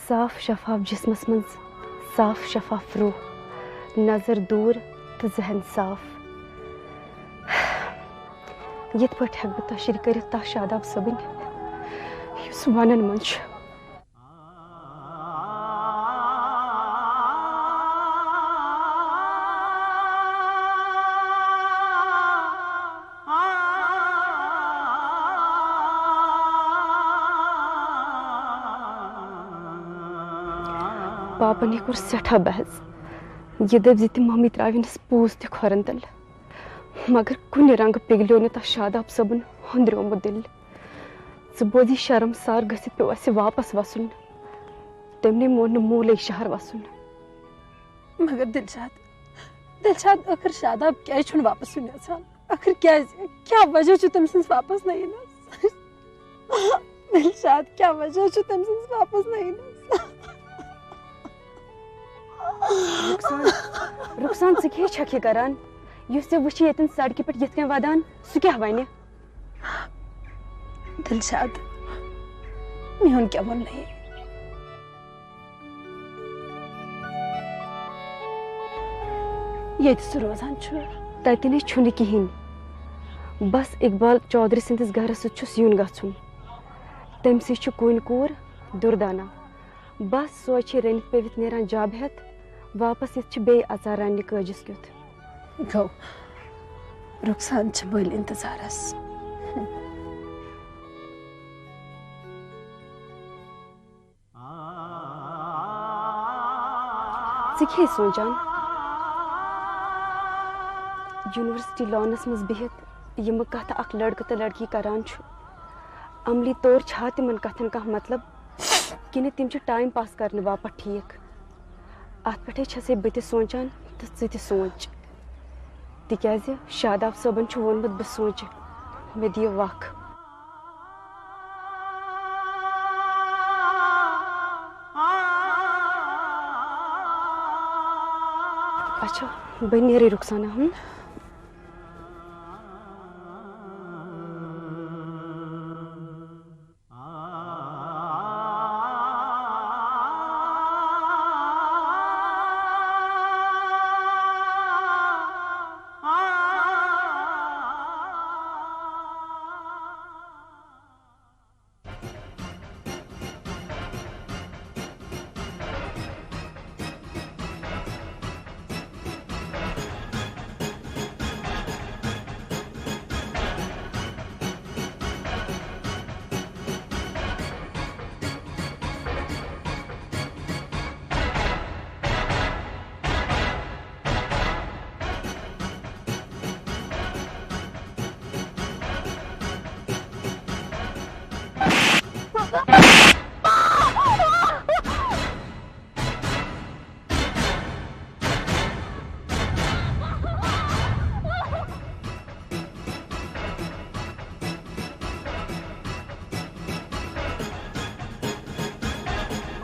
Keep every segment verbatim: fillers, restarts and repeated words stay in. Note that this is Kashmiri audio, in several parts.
صاف شفاف جسمس منٛز صاف شفاف روح، نظر دوٗر تہٕ ذہن صاف۔ یِتھ پٲٹھۍ ہٮ۪کہٕ بہٕ تشریح کٔرِتھ تَتھ شاداب صٲبٕنۍ، یُس ونن منٛز چھُ۔ پاپن یہِ کوٚر سٮ۪ٹھاہ بحث۔ یہِ دٔپۍ زِ تِم ممی ترٛاوِنَس پوٗژ تہِ کھۄرن تل۔ مگر کُنہِ رنگہٕ پِگلیو نہٕ تس شاداب صٲبُن ہُندریومُت دِل۔ ژٕ بوزی، شرمسار گٔژھِتھ پیوٚو اسہِ واپس وسُن۔ تٔمۍ نے مون نہٕ موٗلے شہر وسُن۔ مگر دلشاد، دلشاد، ٲخر شاداب کیازِ چھُنہٕ واپس یُن یژھان؟ ٲخر کیازِ؟ کیٛاہ وجہ چھُ تٔمۍ سٕنٛدِس واپس نہ یِنس؟ دلشاد، کیٛاہ وجہ چھُ تٔمۍ سٕنٛدِس واپس نہ یِنس؟ رخسان، رخسان، ژٕ کیٛاہ چھکھ یہِ کران؟ یُس ژےٚ وٕچھِ ییٚتٮ۪ن سڑکہِ پٮ۪ٹھ یِتھ کٔنۍ ودان، سُہ کیٛاہ ونہِ؟ دلشاد، میون کیٛاہ ووٚن نہٕ؟ ییٚتہِ سُہ روزان چھُ۔ تتہِ نے چھُنہٕ کِہیٖنۍ۔ بس اقبال چودھری سٕنٛدِس گرس سۭتۍ چھُس یُن گژھُن۔ تٔمۍ سٕے چھُ کُنۍ کوٗر دُردانہ۔ بس سۄے چھِ رٔنِتھ پیٚوِتھ نیران جب ہٮ۪تھ۔ واپس یِتھ چھِ بیٚیہِ اژان رننہِ کٲجِس کیُتھ۔ گوٚو، رخسان چھِ بٔلۍ انتظارس۔ ژٕ کیٛاہ سونٛچان؟ یونیورسٹی لانس منٛز بِہِتھ یِمہٕ کتھٕ اکھ لڑکہٕ تہٕ لڑکی کران چھُ، عملی طور چھا تِمن کتھن کانٛہہ مطلب، کِنہٕ تِم چھِ ٹایم پاس کرنہٕ باپتھ ٹھیٖک؟ اتھ پٮ۪ٹھے چھسے بہٕ تہِ سونٛچان تہٕ ژٕ تہِ سونٛچ، تِکیازِ شاداب صٲبن چھُ ووٚنمُت، بہٕ سونٛچہٕ، مےٚ دِیِو وق۔ اچھا، بہٕ نیرے رخسانہ۔ ہم۔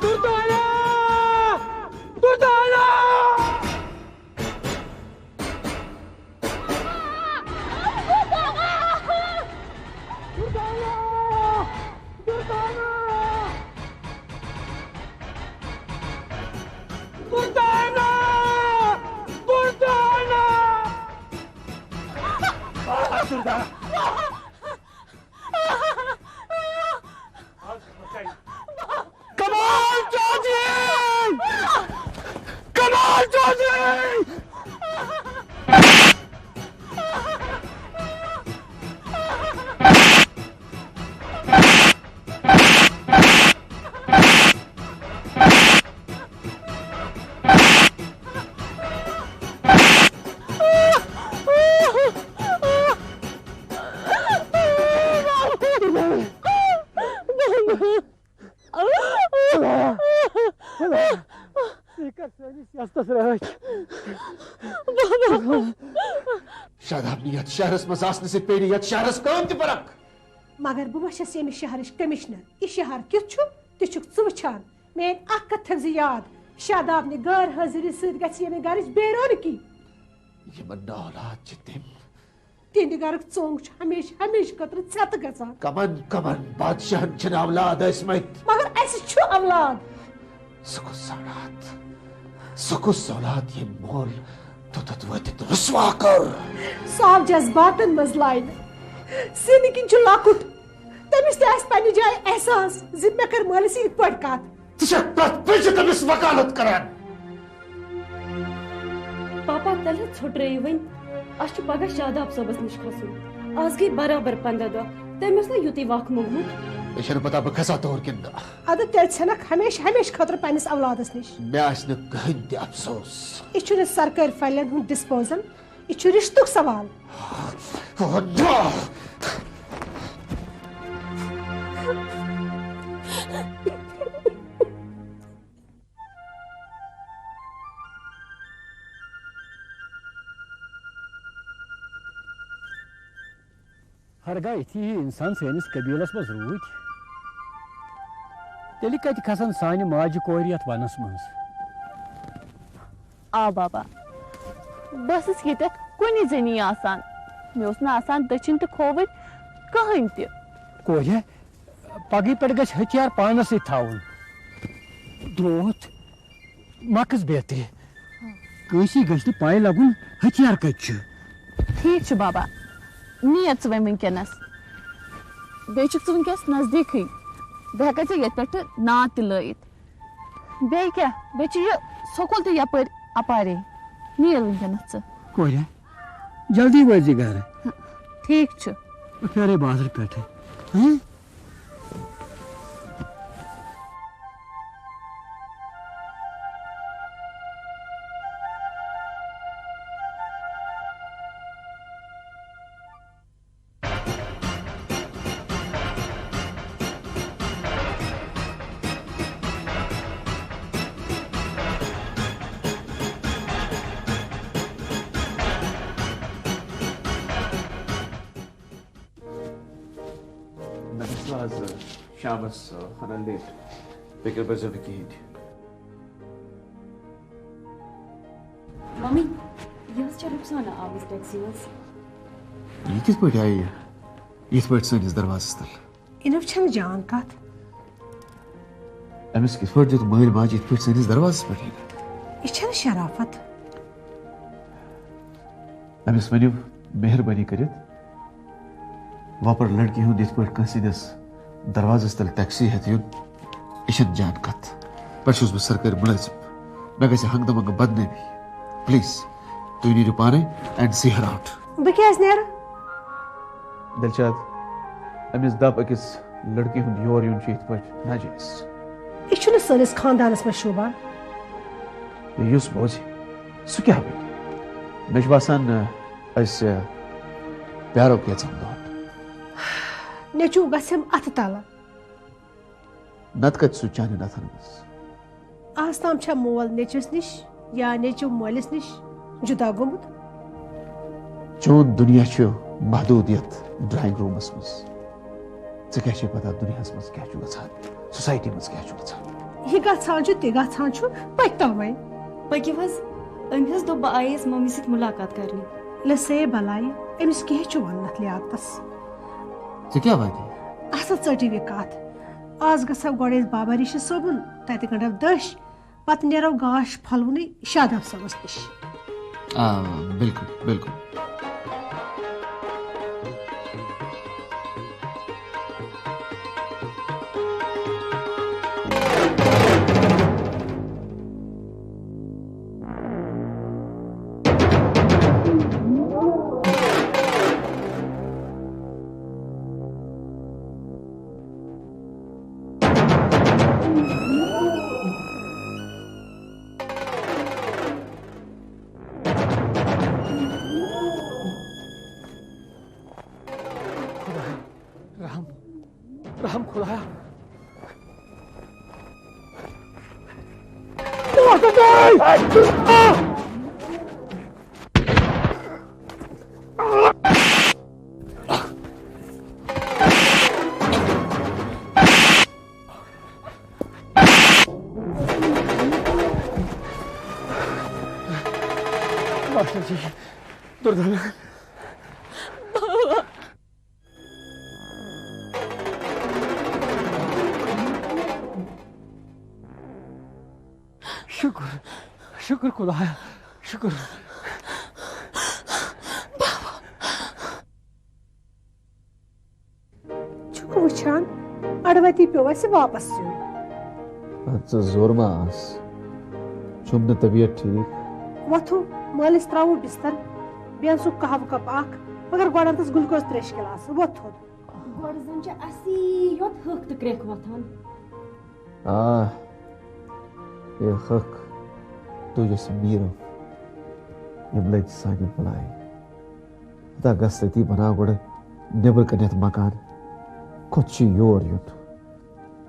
دردانہ! دردانہ! دردانہ! دردانہ! دردانہ! دردانہ! آ، دردانہ! کمال چودھری! کمال چودھری! خدایا، خدایا، ژٕ کر سٲنِس یزتس رٲچھ۔ شاداب نہٕ یتھ شہرس منٛز آسنہٕ سۭتۍ پیٚیہِ نہٕ یتھ شہرس کٕہٕنۍ تہِ فرق۔ مگر بہٕ ما چھَس ییٚمہِ شہرٕچ کمشنر؟ یہِ شہر کیُتھ چھُ، تہِ چھُکھ ژٕ وٕچھان۔ میٲنۍ اکھ کتھ تھٲوزِ یاد، شاداب نہِ غٲر حٲضری سۭتۍ گژھِ ییٚمہِ گرٕچ بے رونقی۔ یِمن نااولاد چھِ تِم۔ تِہنٛدِ گرُک ژوٚنگ چھُ ہمیشہٕ، ہمیشہٕ خٲطرٕ ژھٮ۪تہٕ گژھان۔ کمن، کمن بادشاہن چھِنہٕ اولاد ٲسمٕتۍ؟ مگر اسہِ چھُ اولاد۔ سُہ کُس زولات، سُہ کُس زولات ییٚمۍ مول توٚتتھ وٲتِتھ رسوا کٔر؟ سُہ آو جذباتن منٛز لاینہٕ۔ سِنہٕ کِنۍ چھُ لۄکُٹ۔ تٔمِس تہِ آسہِ پننہِ جایہِ احساس زِ مےٚ کٔر مٲلِس سۭتۍ یِتھ پٲٹھۍ کتھ۔ ژٕ چھکھ پرٛٮ۪تھ وِزِ تٔمِس وکالت کران۔ پاپا، تیٚلہِ ژھۄٹرٲیِو وۄنۍ۔ اَسہِ چھُ پگاہ شاداب صٲبس نِش کھسُن۔ آز گٔے برابر پنٛداہ دۄہ۔ تٔمۍ اوس نہ یُتُے وق موٚنگمُت۔ مےٚ چھَنہٕ پتہ بہٕ کھسا تور کِنہٕ نہ۔ اَدٕ تیٚلہِ ژھٕنکھ ہمیشہٕ ہمیشہٕ خٲطرٕ پننِس اولادس نِش۔ مےٚ آسہِ نہٕ کٕہٕنۍ تہِ افسوس۔ یہِ چھُنہٕ سرکٲرۍ فایلن ہُنٛد ڈسپوزل، یہِ چھُ رِشتُک سوال۔ ہرگاہ یِتھی ہی انسان سٲنِس قبیلس منٛز روٗدۍ، تیٚلہِ کتہِ کھسن سانہِ ماجہِ کورِ یتھ ونس منٛز؟ آ بابا، بہٕ ٲسٕس ییٚتٮ۪تھ کُنہِ زٔنی آسان۔ مےٚ اوس نہٕ آسان دٔچھِنۍ تہٕ کھووٕرۍ کٕہٕنۍ تہِ۔ کورِ، پگہٕے پٮ۪ٹھ گژھِ ہتھیار پانس سۭتۍ تھاوُن۔ دروتھ، مکس بیترِ۔ کٲنٛسی گژھِ نہٕ پاے لگُن ہتھیار کتہِ چھُ۔ ٹھیک چھُ بابا، نیر ژٕ وۄنۍ وٕنکیٚنس۔ بیٚیہِ چھُکھ ژٕ وٕنکیٚس نزدیٖکھٕے۔ بہٕ ہٮ۪کے ژےٚ ییٚتہِ پٮ۪ٹھٕ ناد تہِ لٲیِتھ۔ بیٚیہِ کیٛاہ؟ بیٚیہِ چھُ یہِ سکوٗل تہِ یپٲرۍ اپارے۔ نیر وٕنکیٚنس ژٕ۔ کورِ، جلدی وٲتۍ زِ گرٕ۔ ٹھیک چھُ۔ بہٕ پھیرے بازرٕ پٮ۪ٹھٕ۔ ہہ؟ مےٚ گژھِ نہٕ آز شامَس، آ، ہنا لیٹ۔ فِکر بٔرۍزیو نہٕ کِہیٖنۍ تہِ۔ ممی، یہِ حظ چھےٚ رُخسانا آمٕژ ٹیکسی منٛز۔ یہِ کِتھ پٲٹھۍ آیہِ یِتھ پٲٹھۍ سٲنِس دروازَس تَل؟ اِنف چھَنہٕ جان کَتھ۔ أمِس کِتھ پٲٹھۍ دیُت مٲلۍ ماجہِ یِتھ پٲٹھۍ سٲنِس دروازَس پٮ۪ٹھ یِنہٕ؟ یہِ چھَنہٕ شرافت۔ أمِس ؤنِو مہربٲنی کٔرِتھ وۄپر لڑکی ہُنٛد یِتھ پٲٹھۍ کٲنٛسہِ ہٕنٛدِس دروازس تل ٹیکسی ہٮ۪تھ یُن، یہِ چھنہٕ جان کتھ۔ پٮ۪ٹھٕ چھُس بہٕ سرکٲرۍ مُلٲزم، مےٚ گژھِ ہنگتہٕ منگہٕ بدنٲمی۔ پلیز، تُہۍ نیٖرِو پانے and see her out۔ بہٕ کیازِ نیرٕ؟ دلشاد، أمِس دپ أکِس لڑکی ہُنٛد یور یُن چھُ یِتھ پٲٹھۍ ناجٲیز۔ یہِ چھُنہٕ سٲنِس خاندانس منٛز شوٗبان۔ یُس بوزِ، سُہ کیٛاہ ونہِ؟ مےٚ چھُ باسان، أسۍ، آ، پیارو کینٛژن دۄہن۔ نیٚچوٗ گژھٮ۪م اَتھٕ تَلہٕ۔ نتہٕ کتہِ سُہ چانٮ۪ن اَتھن منٛز؟ آز تام چھا مول نیٚچوِس نِش یا نیٚچوٗ مٲلِس نِش جُدا گوٚمُت؟ چون دُنیا چھُ محدوٗد یتھ ڈرائنگ روٗمس منٛز۔ ژےٚ کیٛاہ چھے پتہ دُنیاہس منٛز کیٛاہ چھُ گژھان، سوسایٹی منٛز کیٛاہ چھُ گژھان؟ یہِ گژھان چھُ، تہِ گژھان چھُ، پٔکۍ تو وۄنۍ۔ پٔکِو حظ، أمۍ حظ دوٚپ بہٕ آییس مٔمی سۭتۍ مُلاقات کرنہِ۔ لسے بلایہِ، أمِس کیٛاہ چھُ ونُن اتھ لیاقتس؟ ژےٚ کیٛاہ وتہِ؟ اصل ژٔٹِو یہِ کتھ۔ آز گژھو گۄڈٕ أسۍ بابا ریٖشی صٲبُن، تتہِ گنٛڈو دٔچھ، پتہٕ نیرو گاش پھۄلوُنٕے شاداب صٲبس نِش۔ آ، بِلکُل، بِلکُل۔ خدایا، رحم، رحم خدایا۔ ماسٹر جی، دردانہ۔ شُکُر، شُکُر خۄدایا، شُکُر۔ چھُکھ وٕچھان، اَڑٕ وَتی پیوٚو اَسہِ واپس یُن۔ اَدٕ ژٕ زورٕ ما آس؟ چھُم نہٕ طبیعت ٹھیٖک۔ وۄتھو، مٲلِس ترٛاوو بِستر، بیٚیہِ اَنسُکھ قہوٕ کپ اکھ، مگر گۄڈٕ اَنتس گلوکوز ترٛیش گِلاس۔ وۄتھ تھوٚد۔ گۄڈٕ زن چھِ اَسی یوت ہٕکھ تہٕ کرٛٮ۪کھ وۄتھان۔ آ، یہِ ہٕکھ تُج اَسہِ میٖرو، یِم لٔگۍ سانہِ بَلایہِ۔ ہتا گژھ تٔتی بناو گۄڈٕ نیٚبرٕ کنٮ۪تھ مکان، کوٚت چھُ یور یُن؟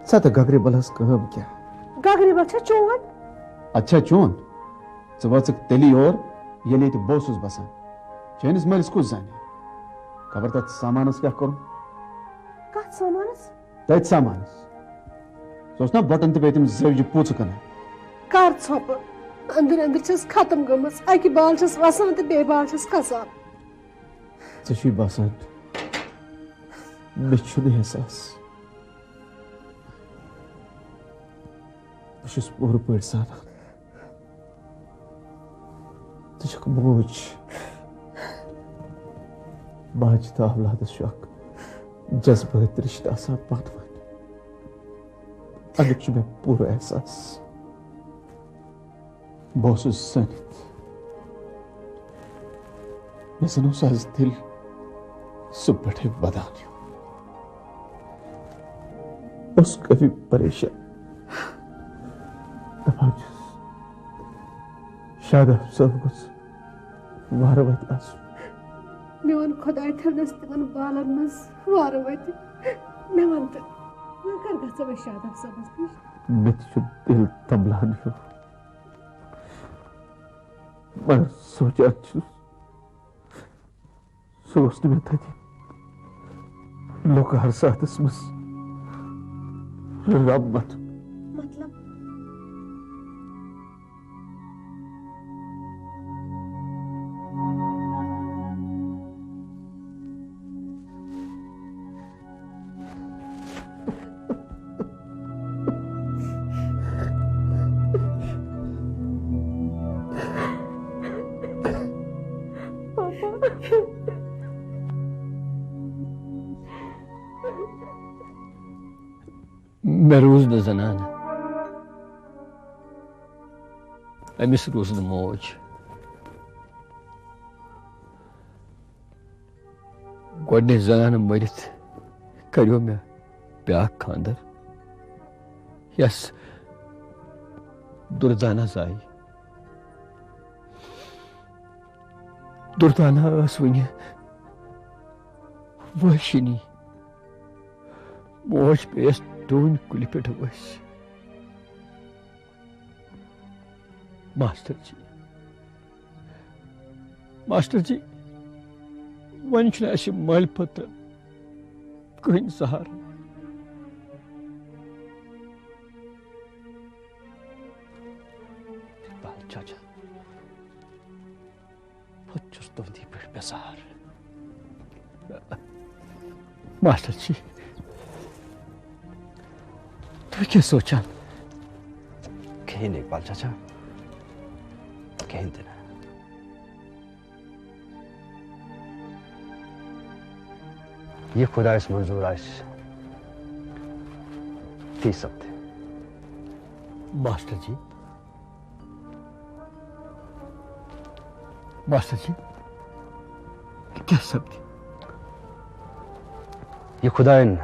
ژےٚ تہٕ گگرِ بلس کٲم کیٛاہ؟ گگرِ بل چھا چون؟ اچھا چون؟ ژٕ وٲژٕکھ تیٚلہِ یور، ییٚلہِ ییٚتہِ بہٕ اوسُس بسان۔ چٲنِس مٲلِس کُس زانہِ؟ خبر تتھ سامانس کیٛاہ کوٚرُن؟ کتھ سامانس؟ تٔتھۍ سامانس۔ سُہ اوس نا بۄٹن تہٕ بیٚیہِ تِم زٲوجہِ پوٗژٕ کٕنان۔ کر ژھۄپہٕ؟ أنٛدٕرۍ أنٛدٕرۍ چھَس ختم گٔمٕژ۔ اَکہِ بال چھَس وَسان تہٕ بیٚیہِ بال چھَس کھسان۔ ژےٚ چھُے باسان، مےٚ چھُنہٕ احساس۔ بہٕ چھُس پوٗرٕ پٲٹھۍ زانان۔ ژٕ چھَکھ موج۔ ماجہِ تہٕ اولادس چھُ اکھ جذبٲتۍ رِشتہٕ آسان پانہٕ ؤنۍ۔ اَمیُک چھُ مےٚ پوٗرٕ احساس۔ بہٕ اوسُس زٲنِتھ۔ مےٚ زَن اوس آز دِل سُہ پٮ۪ٹھَے وَدان ہیوٗ۔ اوس کٲفی پریشان۔ دَپان چھُس، شاداب صٲب گوٚژھ وارٕ وَتہِ آسُن۔ مےٚ ووٚن، خۄداے تھٲونَس تِمَن بالَن منٛز وارٕ وَتہِ۔ مےٚ وَن تہٕ، وۄنۍ کَر گژھو أسۍ شاداب صٲبَس نِش؟ مےٚ تہِ چھُ دِل تَمبلان ہیوٗ۔ مگر سونٛچان چھُس، سُہ اوس نہٕ مےٚ تَتہِ لوٚکہٕ ہر ساتَس منٛز رب وَنُن۔ مطلب؟ مےٚ روٗز نہٕ زنانہٕ، أمِس روٗز نہٕ موج۔ گۄڈٕنِچ زنانہٕ مٔرِتھ کریو مےٚ بیٛاکھ خانٛدر، یَس دُردانہ زایہِ۔ دُردانہ ٲس وٕنہِ وٲشِنی۔ موج پیٚیَس ڈوٗنۍ کُلہِ پٮ۪ٹھ ؤسۍ۔ ماسٹر جی، ماسٹر جی، وۄنۍ چھُنہٕ اَسہِ مٲلۍ پٔترٕ کٕہٕنۍ سہارٕ۔ اقبال چاچا، بہٕ چھُس تُہنٛدی پٮ۪ٹھ بیزار۔ ماسٹر جی، تُہۍ کیٛاہ سونٛچان؟ کِہیٖنۍ نہٕ، اقبال چاچا، کِہیٖنۍ تہِ نہٕ۔ یہِ خۄدایَس منظوٗر آسہِ، تی سپدِ۔ ماسٹر جی، ماسٹر جی، کیٛاہ سپدِ؟ یہِ خۄدایَن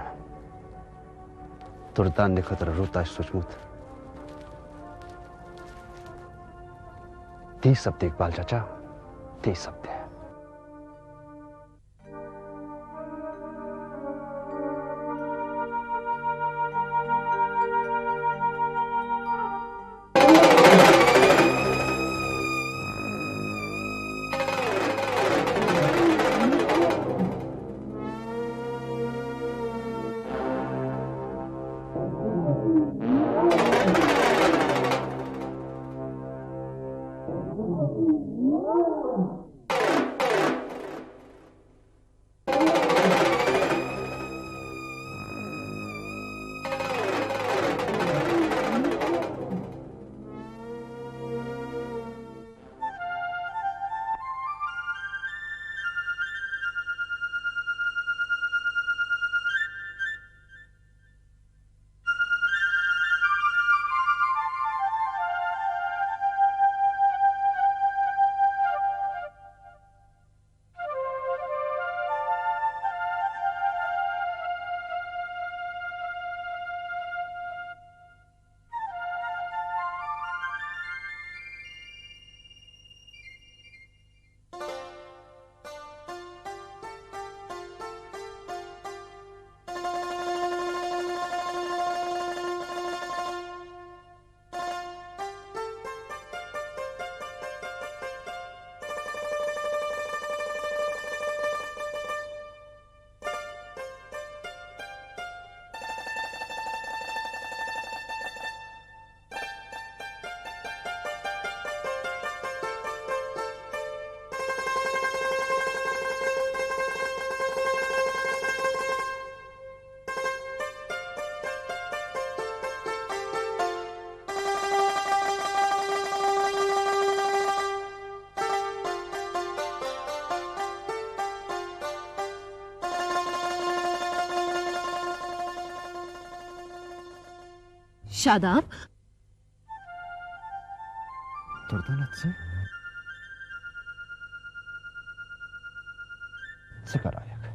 تُردانہِ خٲطرٕ رُت آسہِ سوٗنٛچمُت، تی سپدِ اقبال چاچا، تی سپدِ۔ شاداب۔ تُردان ژٕ؟ ژٕ کر آیکھ؟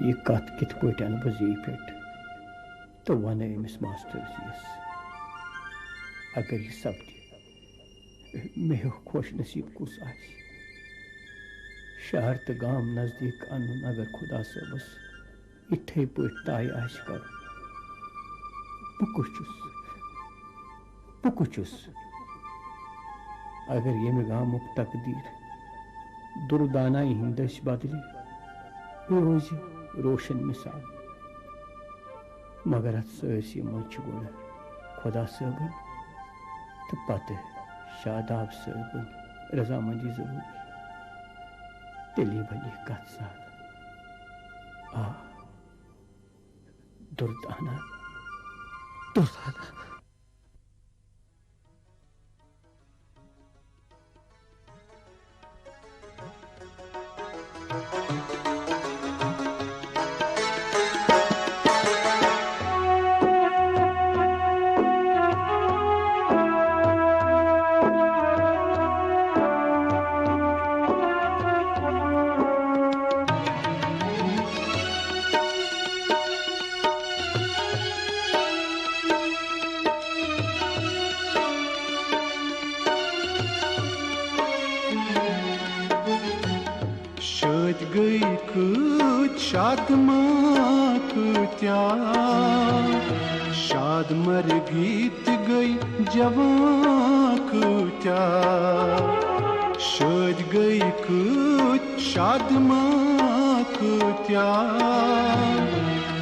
یہِ کتھ کِتھ پٲٹھۍ انہٕ بہٕ زیٚیہِ پٮ۪ٹھ تہٕ ونہٕ أمِس ماسٹر جِیَس؟ اگر یہِ سپدِ، مےٚ ہیوٗ خۄش نصیٖب کُس آسہِ؟ شہر تہٕ گام نزدیٖک انُن اگر خۄدا صٲبس یِتھے پٲٹھۍ طے آسہِ کرُن، بہٕ کُس چھُس؟ بہٕ کُس چھُس؟ اگر ییٚمہِ گامُک تقدیٖر دُردانایہِ ہِنٛدۍ دٔسۍ بدلہِ، روزِ روشن مثال۔ مگر اتھ سٲرسٕے منٛز چھِ گۄڈٕ خۄدا صٲبٕنۍ تہٕ پتہٕ شاداب صٲبٕنۍ رضامندی ضروٗری۔ تیٚلی بنہِ یہِ کتھ سہل۔ آ، دُردانہ، دُردانہ۔ شٲدۍ گٔے کۭتۍ شادمان کۭتیٛاہ، شاد مرگی تہِ گٔے جوان کۭتیٛاہ۔ شٲدۍ گٔے کۭتۍ شادمان کۭتیٛاہ،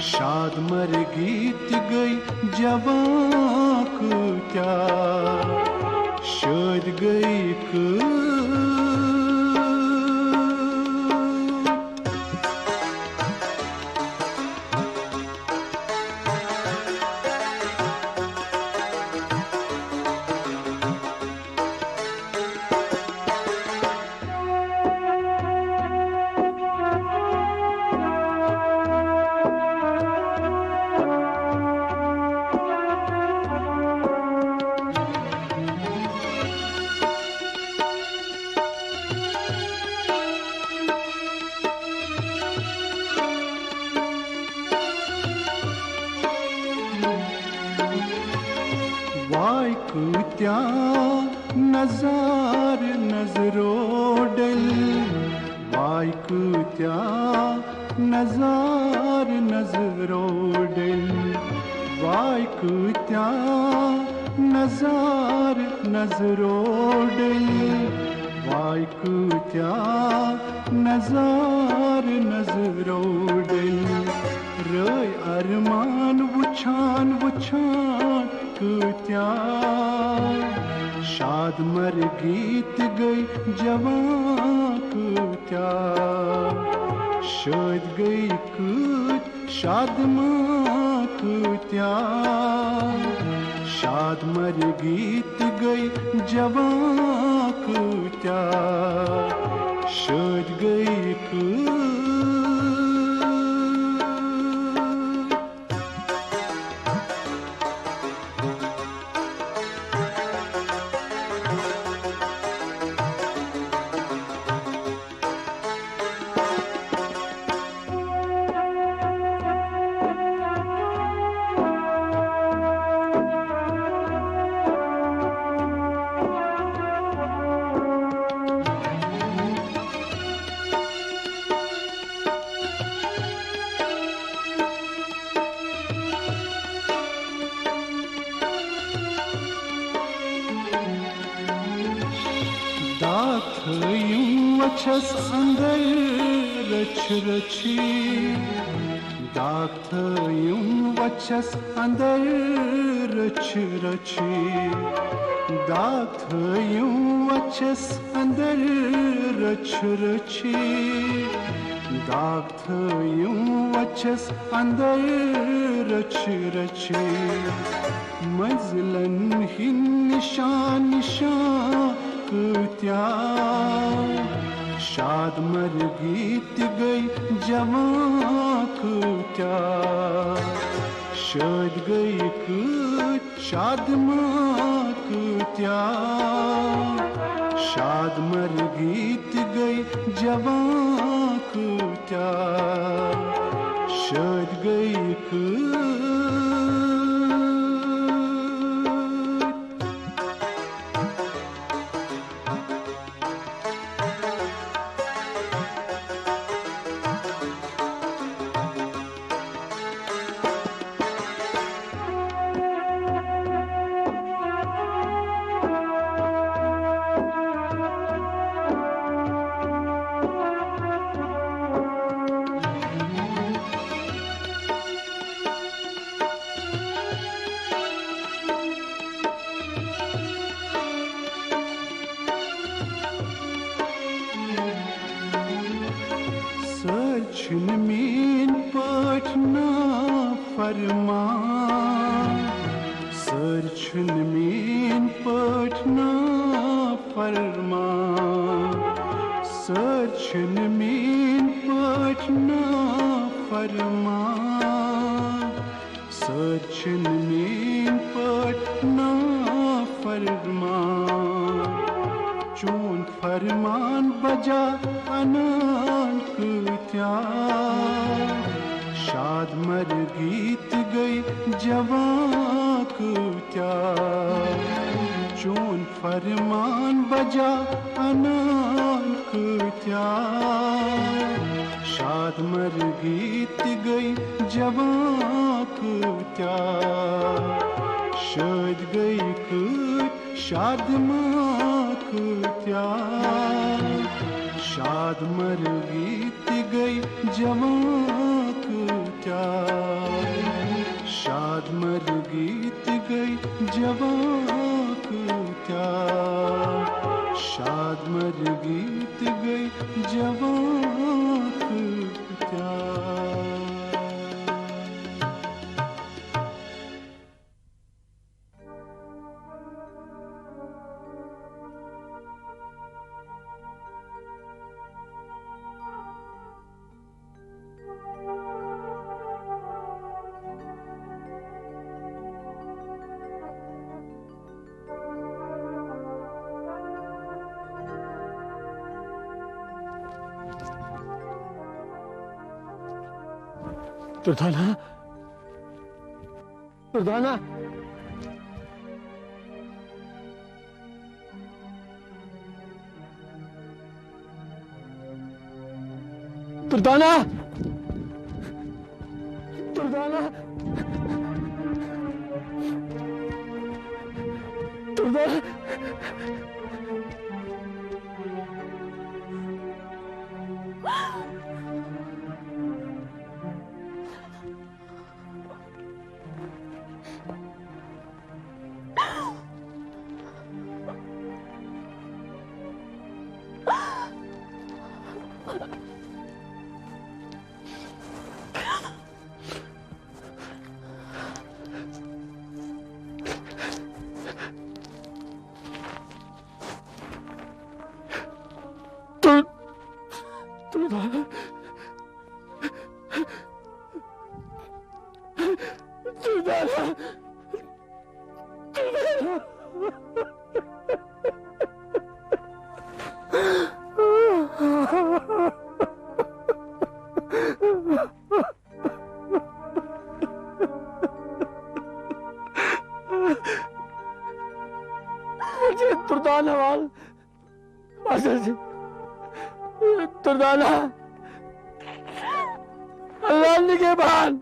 شاد مرگی تہِ گٔے جوان کۭتیٛاہ۔ شٲدۍ گٔے کۭتۍ۔ واے کۭتیٛاہ نظارٕ نظرو ڈٔلۍ، واے کۭتیٛاہ نظارٕ نظرو ڈٔلۍ، واے کۭتیٛاہ نظارٕ نظرو ڈٔلۍ، واے کۭتیٛاہ نظارٕ نظرو ڈٔلۍ۔ رٲے ارمان وٕچھان وٕچھان کۭتیٛاہ، شاد مرگی تہِ گٔے جوان کۭتیٛاہ۔ شٲدۍ گٔے کۭتۍ شادمان کۭتیٛاہ، شاد مرگی تہِ گٔے جوان کۭتیٛاہ۔ شٲدۍ گٔے کۭتۍ۔ داغ تھٲیِم وَچھَس اَندَر رٔچھِ رٔچھِ۔ داغ تھٲیِم وَچھَس اَندَر رٔچھِ رٔچھِ۔ داغ تھٲیِم وَچھَس اَندَر رٔچھِ رٔچھِ۔ داغ تھٲیِم وۄچھس اندر رچھِ رچھِ، منزلن ہٕنٛدۍ نشان نشان کۭتیاہ۔ شاد مرگی تہِ گٔے جوان کۭتیاہ، شٲدۍ گٔے کۭتۍ شادمان کۭتیاہ۔ شاد مرگی تہِ گٔے جوان کۭتیاہ، شٲدۍ گٔے کۭتۍ۔ سٲرۍ چھِنہٕ میٛٲنۍ پٲٹھۍ نافرمان، سٲرۍ چھِنہٕ میٛٲنۍ پٲٹھۍ نافرمان، سٲرۍ چھِنہٕ میٛٲنۍ پٲٹھۍ نافرمان۔ سٲرۍ چھِنہٕ میٛٲنۍ پٲٹھۍ نافرمان۔ چون فرمان بجا انان کۭتیاہ، شاد مرگی تہِ گٔے جوان کۭتیاہ۔ چون فرمان بجا انان کۭتیاہ، شاد مرگی تہِ گٔے جوان کۭتیاہ، شٲدۍ گٔے کۭتۍ شادمان کۭتیاہ، شاد مرگی تہِ گٔے جوان کۭتیاہ، شاد مرگی تہِ گٔے جوان کۭتیاہ، شاد مرگی تہِ گٔے جوان کۭتیاہ۔ تُرتانا۔ تُرتانا۔ تُرتانا۔ تُرتانا۔ تُرتانا۔ تُل، تُل۔ تُل۔ تُردان حوال۔ بس حظ۔ تُردانا۔ اللہ نگہبان۔